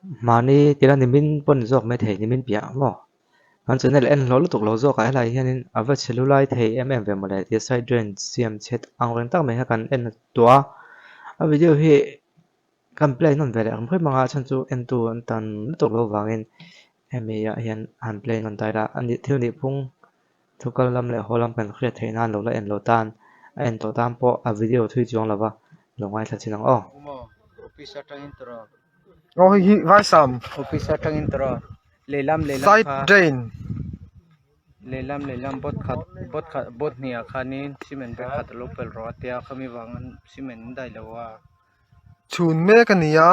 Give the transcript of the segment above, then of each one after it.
Mahni tila nimin pawn zawk mai thei nimin piah maw? Kan channel en hlawh lutuk lo zawk ah helai hianin a va chhe lu lai thei em em ve mawle tia side drain siam chhet ang reng tak mai kha kan en tawh a. A video hi kan play nawn ve leh ang hrim ang a chhan chu entu an tan lutuk lo vangin hemi ah hian han play nawn ta ila a nih thil nih phung Thu kal lam leh haw lam kan hriat theih nan lo la en lo tan, a en tawh tan pawh a video thui chuang lova lo ngaithla chin ang aw. Aw hei hi Vaisam Office atangin tawrh aw lehlam lehlam side kha drain lehlam lehlam boat khat boat khat boat hnih ah khanin cement bag khat alo pel rawh a tia khami vangin cement an daih lo a. Chhun mek a ni a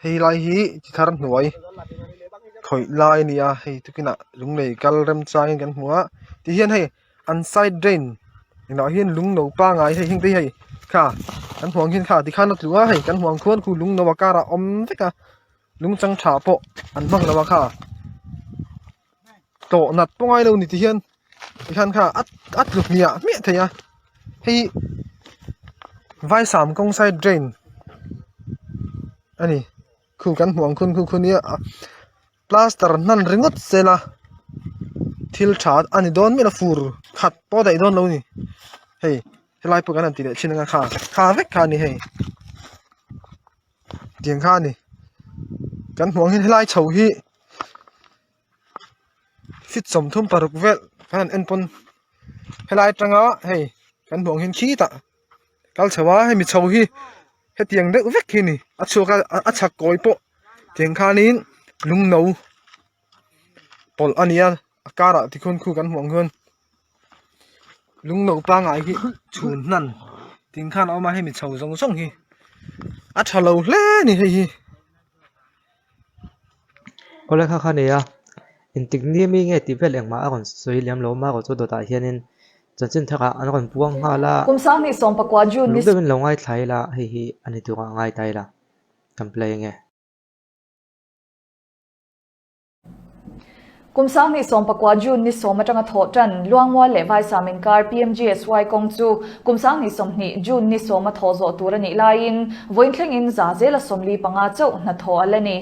hei lai hi chi thar hnuai khawih lai a ni a hei tukinah lunglei kal remchangin kan hmu a tihian hei an side drain inah hian lung no pangai hei heng te hi hei kha kan hmuh ang hian kha tikhan a tlu a hei kan hmuh ang khuan khu lung no a karah a awm vek a lung chang tha pawh an hmang lo a kha tawh nat pawh ngai lo ni tihian tikhan kha a a tlu hmiah hmiah thei a hei vaisam kawng side drain a ni khu kan hmuh ang khun khu khu nia plaster hnan ringawt sela thil tha a ni dawn miah lo fur khat pawh a daih dawn lo a ni hei helai pawh kan han ti leh thin anga kha kha vek kha a ni hei tiang kha a ni kan hmuh ang hian helai chho hi. Feet 36 vel kan han en pawn helai atanga hei kan hmuh ang hian khitah kal chho a hemi chho hi hetiang deuh vek hi a ni a chhuak a a chhak kawi pawh tiang khanin lung no pawlh a ni a a karah tikhawn khu kan hmuh ang hian lung no pangai hi chhun hnan tiang khan a awm a hemi chho zawng zawng hi a tha lo hle a ni hei hi. Awle kha kha nia, intik ni mi nge tih vel engmah a rawn sawi liam lo marawh chu dawtah hianin chanchin thakah an rawn puang nghal a. Kum sanghnih sawmpakua June ni. Lung deuhin lo ngaithla ila hei hi a ni turah ngai ta ila kan play ange. Kum sanghnih sawmpakua June ni sawm atanga thawh tan Luangmual leh Vaisam inkar PMGSY kawng chu kum sanghnih 20 June ni sawma thawh zawh tur a nih laiin vawiin thlengin za zela 45 chauh hnathawh a la ni.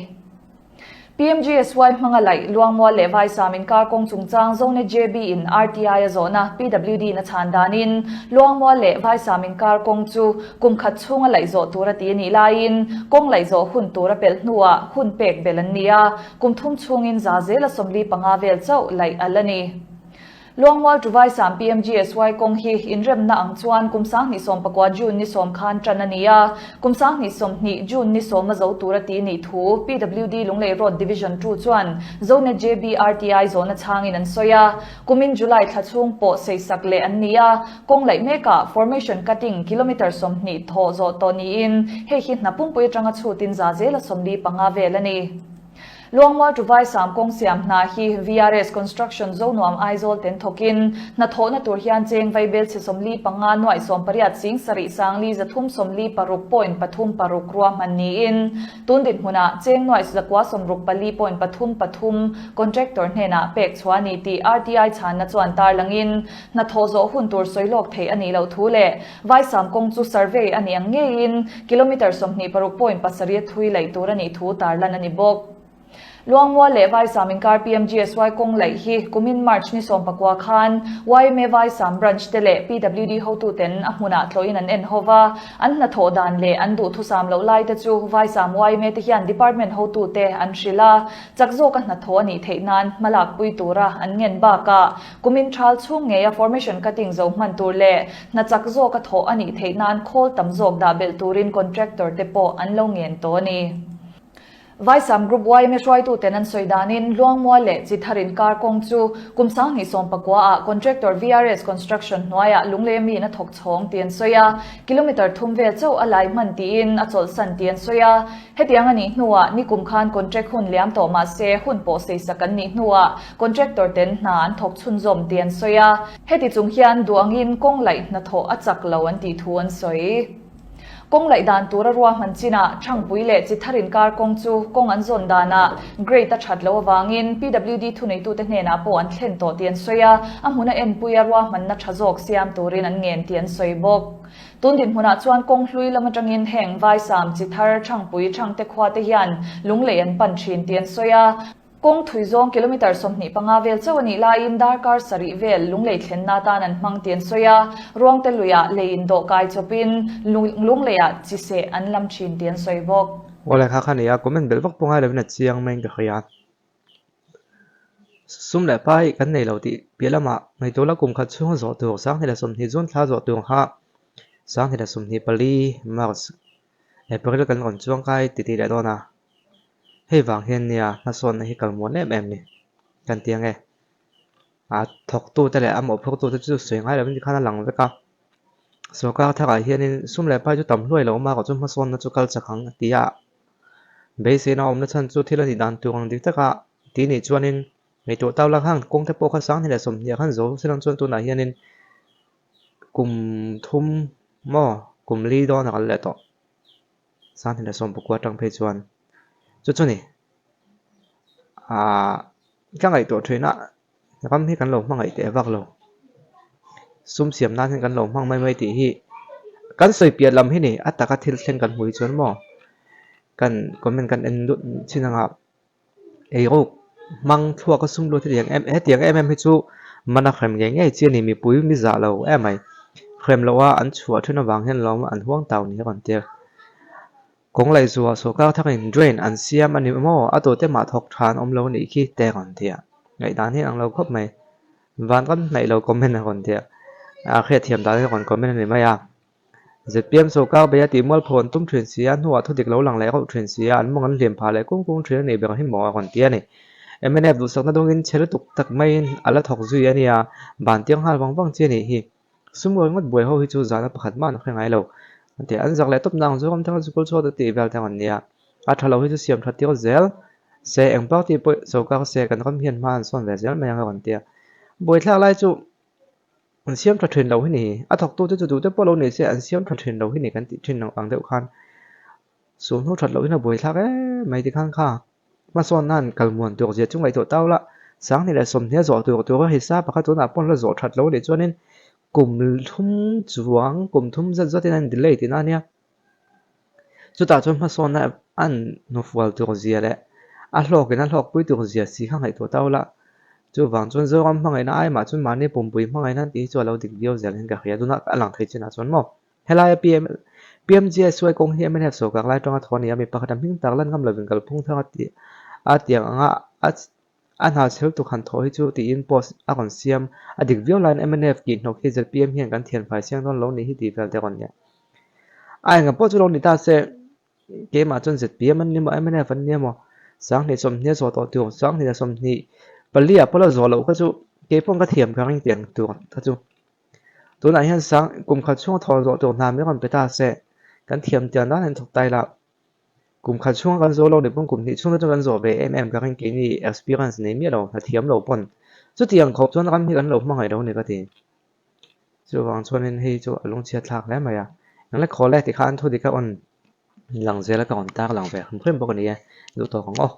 PMGSY hmanga laih Luangmual leh Vaisam inkar kawng chungchang Zone JB in RTI a zawhna PWD in a chhan danin Luangmual leh Vaisam inkar kawng chu kum khat chhunga laih zawh tur a ti a nih laiin kawng laih zawh hun tur a pelh hnuah hun pek belh an ni a. Kum thum chhungin za zela 45 vel chauh laih a la ni. Luangmual Tuvaisam PMGSY kawng hi inremna ang chuan kum 2019 June ni sawm khan tan a ni a, kum 2020 June ni sawm a zo tur a ti nih thu PWD Lunglei Road Division 2 chuan Zonet JBRTI zawhna chhangin an sawi a. Kumin July thla chhung pawh seisak leh an ni a, kawng laih mekah formation cutting kilometre 20 thawh zawh tawh niin hei hi hna pumpui atanga chhutin za zela 45 vel a ni. Luangmual Tuvaisam kawng siam hna hi VRS Construction Zonuam Aizawl ten thawkin hna thawhna tur hian cheng vaibel chhe 45 nuaih 18 sing sarih sangli zathum 46 point pathum paruk ruahman niin tun dinhmunah cheng nuaih zakua sawmruk pali point pathum pathum contractor hnenah pek chhuah a ni tih RTI chhanna chuan tarlangin hna thawh zawh hun tur sawi lawk theih a nih loh thu leh Vaisam kawng chu survey a ni ang ngeiin kilometre 26 point pasarih thui laih tur a nih thu tarlan a ni bawk. Luangmual leh Vaisam inkar PMGSY kawng laih hi kumin March ni 19 khan YMA Vaisam branch te leh PWD hotuten a hmunah tlawhin an en hova, an hnathawh dan leh an duhthusam loh lai te chu Vaisam YMA te hian department hotute an hrilh a, chak zawka hnathawh a nih theih nan hmalak pui tura an ngen bakah Kumin thal chhung ngeia formation cutting zo hman tur leh hna chak zawka thawh a nih theih nan khawl tam zawk dah belh turin contractor te pawh an lo ngen tawh a ni. Vaisam Group yma hruaituten an sawi danin Luangmual leh Chithar inkar kawng chu kum 2019 ah contractor VRS Construction hnuaiah Lunglei miin a thawk chhawng tih an sawi a, kilometre thum vel chauh a lai hman tiin a chawlhsan tih an sawi a. Hetiang a nih hnuah nikum khan contract hun liam tawh mah se hun pawh seisak an nih hnuah Contractor ten hna an thawk chhunzawm tih an sawi a, heti chung hian duangin kawng laih hnathawh a chak lo an tih thu an sawi. Kawng laih dan tura ruahman chinah Thangpui leh Chithar inkar kawng chu kawng an zawn danah grade a that loh avangin PWD thuneitute hnenah pawh an thlen tawh tih an sawi a, a hmuna enpuia ruahmanna tha zawk siam turin an ngen tih an sawi bawk. Tun dinhmunah chuan kawng hlui lam atangin heng Vaisam, Chithar, Thangpui, Thangte khuate hian lunglei an pan thin tih an sawi a. Kawng thui zawng kilometre 25 vel chauh a nih laiin darkar sarih vel lunglei thlenna atan an hmang tih an sawi a, Ruangte luiah lei indawh kai chawpin lungleiah chi seh an lam thin tih an sawi bawk. Aw lehkha kha nia, comment belh vak pawh ngai lovin a chiang maiin ka hria. Sum leh pai kan nei lo tih piah lamah ngaihtuah la kum khat chhunga zawh tur 2020 June thla zawh tur kha 2024 March April kan rawn chuang kai titih leh dawn a. Hei vang hian nia hmasawnna hi kal muan em em ni kan ti ang e. A thawktute leh a mawhphurtute chu sawi ngai lovin tikhan a lang vek a. Sorkar tharah hianin sum leh pai chu tam hluai lo awm a, chu hmasawnna chu kal chak ang a ti a. Beiseina awmna chhan chu thil a nih dan tur ang dik taka ti nih chuanin ngaihtuah tau lak hang kawng te pawh kha 2020 ah khan zo se lang chuan tunah hianin kum thum maw kum li dawn a kal leh tawh. 2019 atang phei chuan chu chu ni aaa ka ngaihtuah thin a ram hi kan lo hmangaih teh vak lo sum siam nan hian kan lo hmang mai mai tih hi kan sawi piah lam hi ni a taka thil thleng kan hmu hi chuan maw kan comment kan en lut chin anga Eiruk hmang thluak a sum lut hetiang em hetiang em em hi chu mana hrem ngei ngei chi a ni mipui mi zah lo em mai. Hrem loh a an chhuah thin avang hian lawm an huang tau ni a rawn tir. Kawng laih zuah sawrkar thakin drain an siam a ni maw a tute mah thawk tha an awm lo nih khi te rawn ti a. Ngaihdan hi ang lo khawp mai. Vanram hnaih lo comment a rawn ti a. A hriatthiam dan hi rawn comment a ni mai a. Zpm sawrkar beia tih mualpho an tum thin si a, hnuah thudik lo lang leh rauh thin si a, an mawng an hliam phah leh kung kung thin a nih ber hi maw a rawn ti a ni. Mnf duhsakna dawngin chhe lutuk tak maiin a la thawk zui a nia, ban tiang nghal vang vang chi a nih hi. Sumrawi ngawt buai ho hi chu zahna pakhat mah an hre ngai lo. An ti a, an zak leh tawp nang Zoram thanga zukul chhuat a tih vel te an nia. A tha lo hi chu siam tha tir zel se, eng party pawh sawrkar se kan ram hian hma an sawn ve zel mai ang a rawn ti a. Buaithlak lai chu An siam tha thin lo hi ni. A thawktute chu duhte pawh lo ni se an siam tha thin lo hi ni kan tih thin ang deuh khan sualhnu that loh hian a buaithlak em mai tikhan kha hmasawn nan kal muan tur zia chu ngaihtuah tau la 2020 a zawh tur tur a hisa pakhat tunah pawn la zawh that lo a nih chuanin kum thum chuang kum thum zat zawtin an delay tihna a nia. Chutah chuan hmasawnna an hnufual tur zia leh a hlawkin a hlawkpui tur zia si kha ngaihtuah tau la. Chuvang chuan Zoram hmangaihna ai mah chuan mahni pumpui hmangaihna tih hi chu a lo dik viau zel hian ka hria. Tunah a lang thei chinah chuan maw helaia PM PMGSY kawng hi mnf sawrkar lai atanga thaw a ni a, mi pakhat a hming tak lan ngam lovin kalphung thar a tih a tiang anga a A hna chhel tuk han thawh hi chu tiin post a rawn siam. A dik viau laiin mnf tih hnawk hi zpm hian kan thian fai siang dawn lo nih hi tih vel te rawn nia. A enga pawh chu lo ni ta se, keimah chuan zpm an ni maw mnf an ni emaw 2020 a zawh tawh tur 2024 ah pawh la zawh loh kha chu keipawh ka thiam ka ring tih ang tur kha chu. Tunah hian sang kum khat chhunga thawh zawh tur hna min rawn pe ta se, kan thiam tiang dan in thawk ta ila. Kum khat chhunga kan zawh lo ni pawn kum hnih chhung te chuan kan zawh ve em em ka ring keini experience nei miah lo hna thiam lo pawn chutiang khawp chuan ram hi kan lo hmangaih lo ni ka ti. Chuvang chuanin hei chu a lungchhiat thlak hle mai a, engla khawl e tikhan thu dik a on lang zel a ka rawn tar lang ve hrim hrim bawk a ni e, duh tawk ang aw.